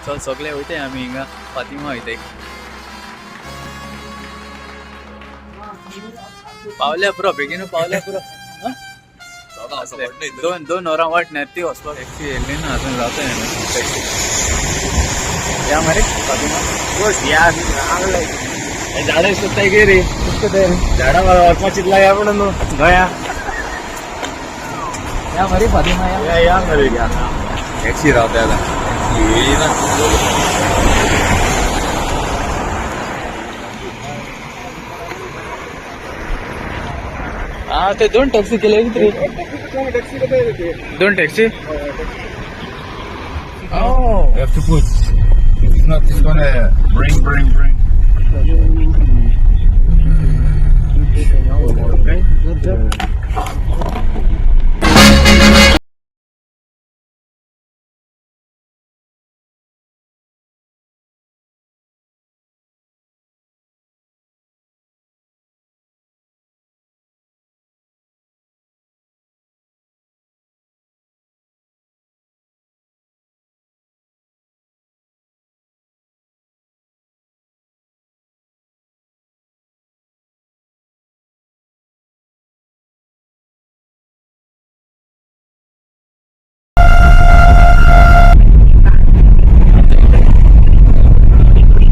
चल सगळे वयताय आमी हिंगा फातिमा वयताय. पावल्या पुरो बेगीन पावल्या पुरो. दोन दोन वरां वाट न्ही ती वचपाक. टॅक्सी येयली ना अजून रावताय आमी टॅक्सी. या मरे फातिमा. या झाडां सोदताय की रे झाडां वचपा चिंतला या म्हणून न्हू गोंया. या मरे फातिमा या. या या मरे या. टॅक्सी रावता आतां टॅक्सी येयली ना. हा ते दोन टॅक्सी केले तरी. दोन taxi. Oh. You have to put. If not, it's gonna bring, bring, bring.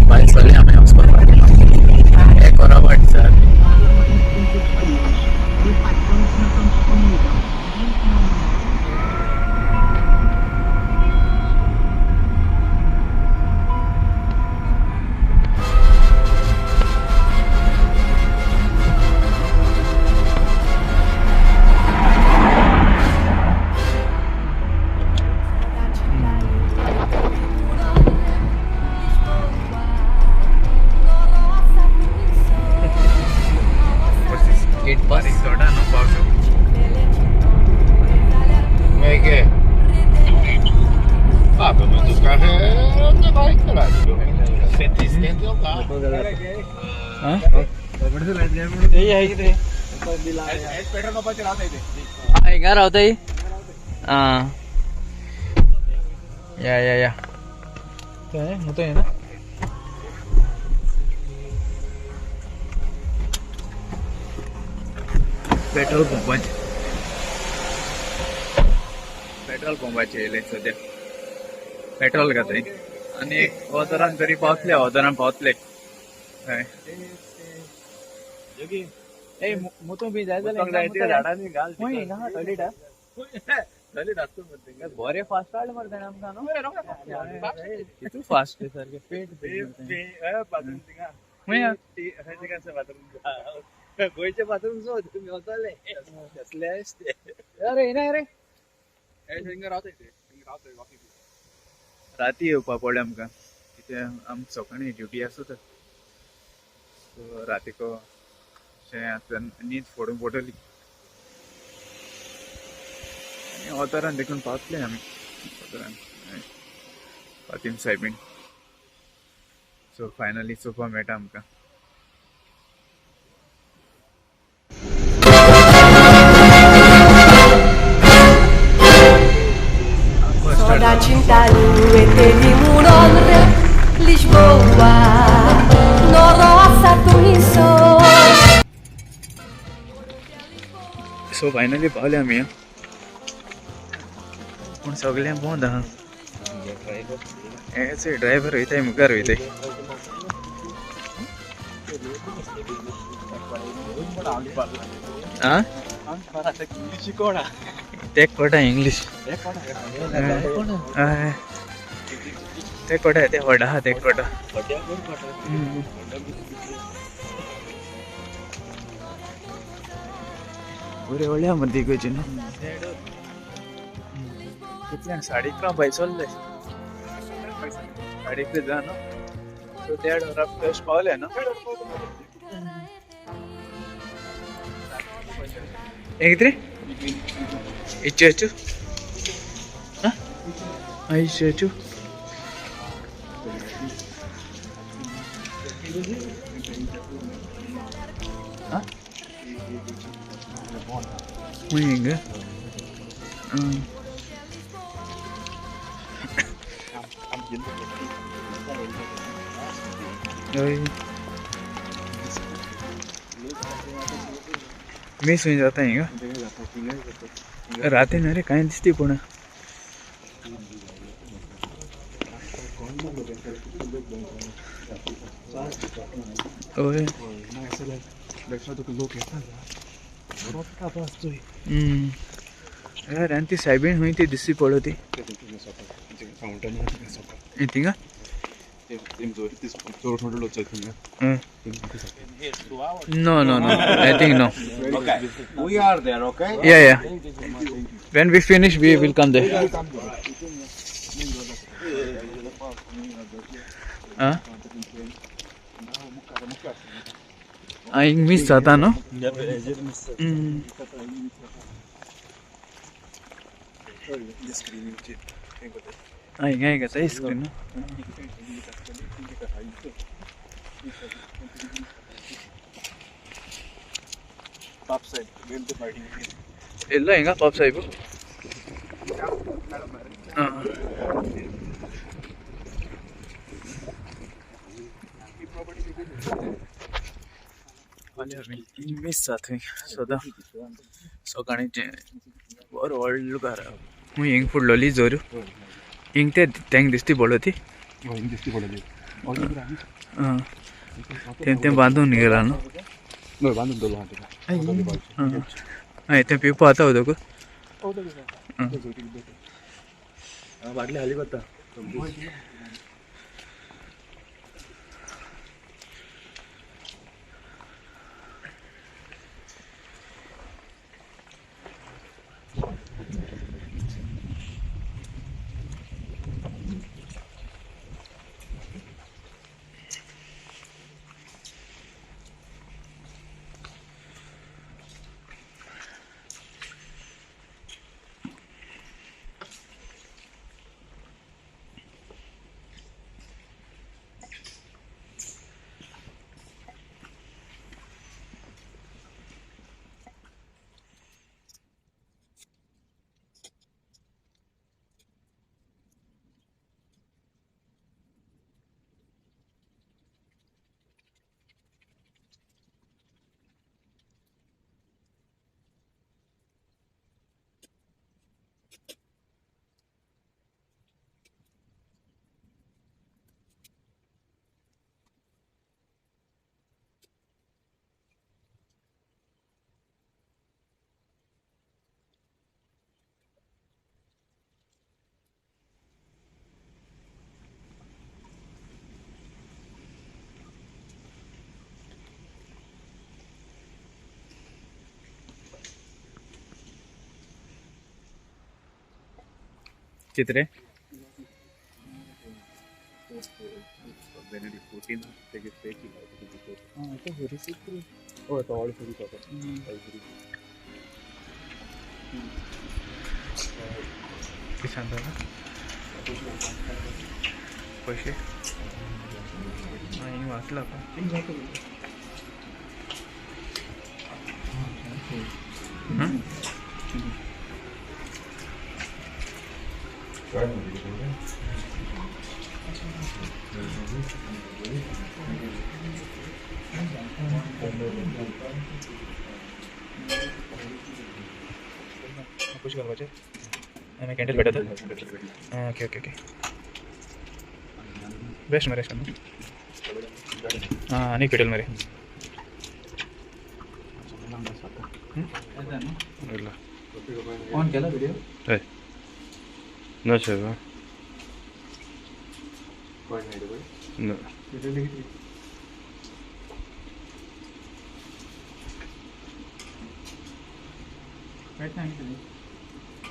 भायर सरले आमी वचपाक एक वरा वाट जाली. गेट पास थोडा न्हू पावस. É. Ah, pelo menos o carro é vai, caralho. 170 ele dá. हा पेट्रोल पंपाचेर रावता ते. हिंगा रावताय. आं या या या थंय मुतय ना. पेट्रोल पंपाचे पेट्रोल पंपाचे येयले सद्या पेट्रोल घाताय आनी एक वजारान तरी पावतले. वजारान पावतले. हय ए मुतूं बी जाय जाल्यार झाडांनी घाल. खंय हिंगा टॉयलेट हा? बरे फास्ट काडले मरे तेणें आमकां न्हू. कितू फास्ट सारकें पेट. खंय हा? गोंयचे बाथरूम सोद तुमी वताले कसले ते. अरे येना रे. राती येवपा पडलें आमकां कित्याक आमकां सकाळीं ड्युटी आसा तर सो रातीको अशें आतां न्हीद फोडूंक पडटली. आनी वतारान देखून पावतले आमी वतारान फातीम सायबीण. सो फायनली सोफा मेळटा आमकां. Lisboa, so finally पावले आमी. पूण सगळें बंद आहा. हेच ड्रायव्हर वयताय मुखार वयताय. आं ते कळटा इंग्लीश ते कळटा ते व्हड आहा ते कळटा. बरें व्हडलें आहा मरे गोंयचें न्हू. कितल्यांक 11:30 भायर सरले. 11:30 जा न्हू. सो 1.5 वरां फ्रेश पावले न्हू. हे कितें इच्छेचू इच्छेचू हिंगा. हय मिस खंय जाता हिंगा राती न्हय रे कांय दिसती पूण हय यार आनी ती सायबीण खंय ती दिसती पडो ती थिंगा. No, no, no. I think no. Okay. We are there, okay? Yeah, yeah. When we finish, we will come there. Ah? I miss जाता न्हू. हिंगा हिंगा स्क्रीन. येयल्लो हिंगा पाप साहेब. मिस जाता सदां सकाळीं बरो व्हडलो घर. हिंग फुडलोली जोर हिंग ते तेंक दिसती पडलो ती तें बांदून गेला न्हू. हय तें पिवपा आतां उदक. बाटली हाली करता. चित्रे पयशे हिंग वाचला. पयशे घालपाचे आनी कॅन्डल पेटयता. ओके ओके ओके बेस्ट मरे. आं आनी पेटल मरे. ऑन केला व्हिडिओ? हय ना सर. ना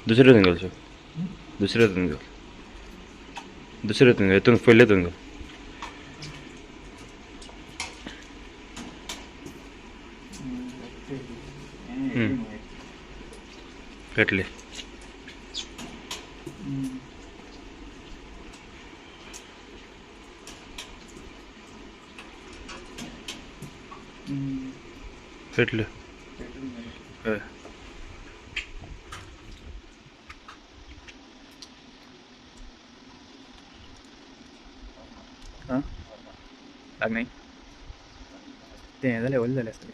दुसरे हितून घाल सर. दुसरे हितून घाल. दुसरे हितून घाल. हितून पयले हितून घाल. पेटले. पेटले. हय. हां लागनाय तें हें जालें, वोलें जालें आसतलें.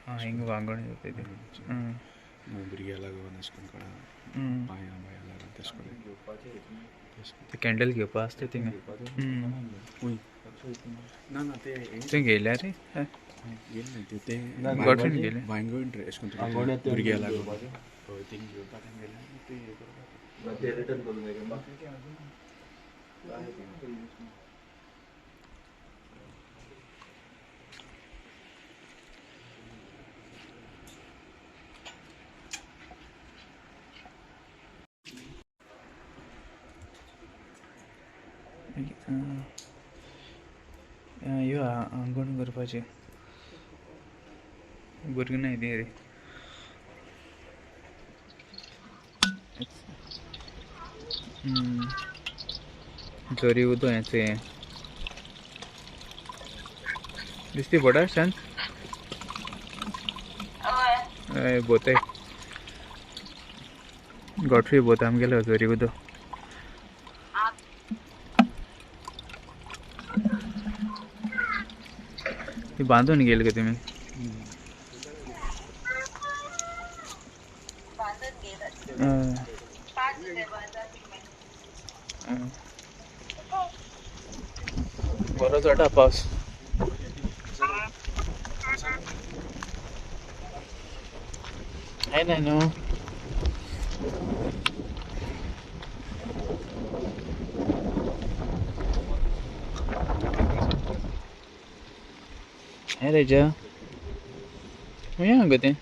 हां हिंग वांगण येता तें. भुरग्यां लागून अशें करून कोणा पांयां बायां लागून तशें करून ते कॅन्डल घेवपा आसता थिंगा. ना ना ते तुवें घेयल्या रे? गेले ना ते गॉडफ्रीन गेले वांयगण रे अशें करून भुरग्यां लागून हय थिंग घेवपाक गेले ते हें करपाक. यो आंगवण करपाचें भुरगीं नाय ती रे. जोरी उदो हें हें दिसती बोटा शांत. हय बोतय गॉडफ्री बोत आमगेलो जोरी उदो. ती बांदून गेले का तुम्ही? बरो चडटा पावस. नाही न्हू. हें रे खंय आहा गो तें?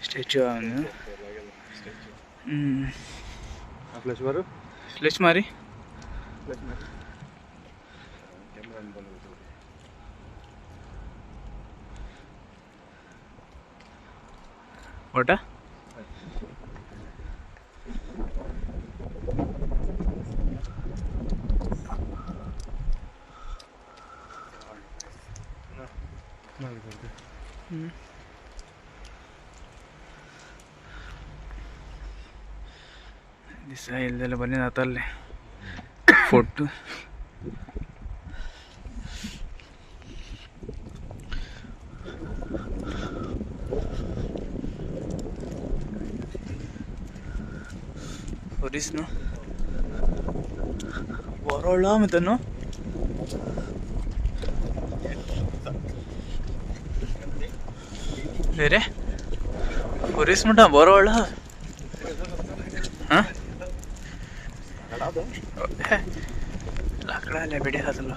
स्टॅच्यू आहा न्हू. फ्लॅश मारू? फ्लॅश मारी. फ्लॅश मारी. वटा दिसा येयलें जाल्यार बरें जातालें. फोटो फोरीस न्हू बरो व्हडलो म्हणटा न्हू. रे फोरीस म्हणटा बरो व्हडलो. हां लाकडां जाल्यार बेडे जातलो.